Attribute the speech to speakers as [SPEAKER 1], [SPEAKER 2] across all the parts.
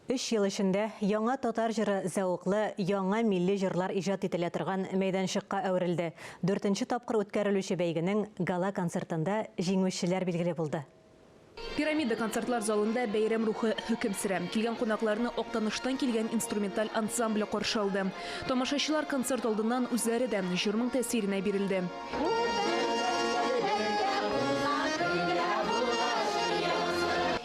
[SPEAKER 1] Өч ел эчендә Яңа татар җыры зәвыклы, яңа милли җырлар иҗат ителә торган мәйданчыкка әверелде. Дүртенче тапкыр үткәрелүче бәйгенең гала-концертында җиңүчеләр билгеле булды.
[SPEAKER 2] Пирамида концертлар залында бәйрәм рухы хөкем сөрә. Килгән кунакларны Актаныштан килгән инструменталь ансамбле каршы алды. Тамашачылар концерт алдыннан үзләре дә җырның тәэсиренә бирелде.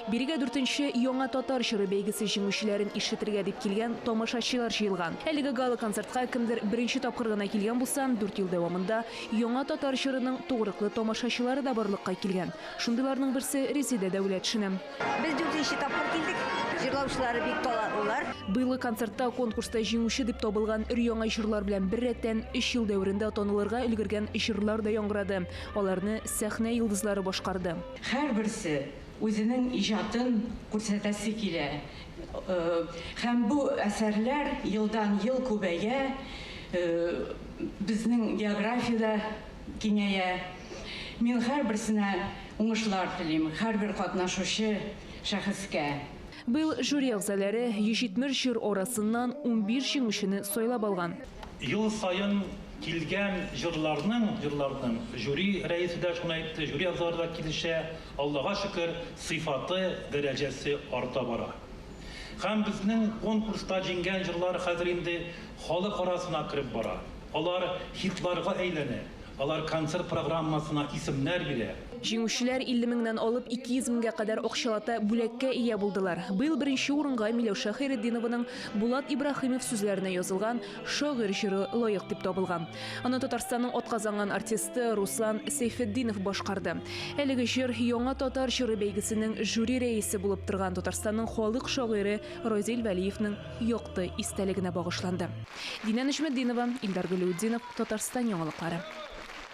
[SPEAKER 2] Бирегә дүртенче Яңа татар җыры бәйгесе җиңүчеләрен ишетергә дип килгән тамашачылар җыелган. Әлеге гала-концертка кемдер беренче тапкыр гына килгән булса, дүрт ел дәвамында Яңа татар җырының тугрыклы тамашачылары да барлыкка килгән. Шундыйларның берсе, Резидә Дәүләтшина.
[SPEAKER 3] Без дүртенче тапкыр килдек. Җырлаучылары бик талантлылар.
[SPEAKER 2] Быелгы концертта конкурста җиңүче дип табылган өр-яңа җырлар белән беррәттән, өч ел дәверендә танылырга өлгергән җырлар да яңгырады. Аларны сәхнә йолдызлары башкарды.
[SPEAKER 4] Һәрберсе үзенең иҗатын күрсәтәсе килә. Һәм бу әсәрләр елдан-ел күбәя, безнең география дә киңәя. Мин һәрберсенә уңышлар телим, һәрбер катнашучы шәхескә.
[SPEAKER 2] Быел жюри әгъзалары 170 җыр арасыннан 15 җиңүчене сайлап алган.
[SPEAKER 5] Ел саен килгән җырларның, җырларның, жюри рәисе дә шуны әйтте, жюри әгъзалары да килешә, Аллага шөкер, сыйфаты, дәрәҗәсе арта бара. Һәм безнең конкурста җиңгән җырлар хәзер инде халык арасына кереп бара. Алар хитларга әйләнә. Алар концерт программасына исемнәр бирә.
[SPEAKER 2] Җиңүчеләр 50 меңнән алып 200 меңгә кадәр акчалата бүләккә ия булдылар. Быел беренче урынга Миләүшә Хәйретдинованың Булат Ибраһимов сүзләренә язылган Шагыйрь җыры лаек дип табылган. Аны Татарстанның атказанган артисты Руслан Сәйфетдинов башкарды. Әлеге җыр Яңа татар җыры бәйгесенең жюри рәисе булып торган Татарстанның халык шагыйре Разил Вәлиевнең якты истәлегенә багышланды. Динә Нөҗметдинова, Илдар Галәүтдинов, Татарстан яңалыклары.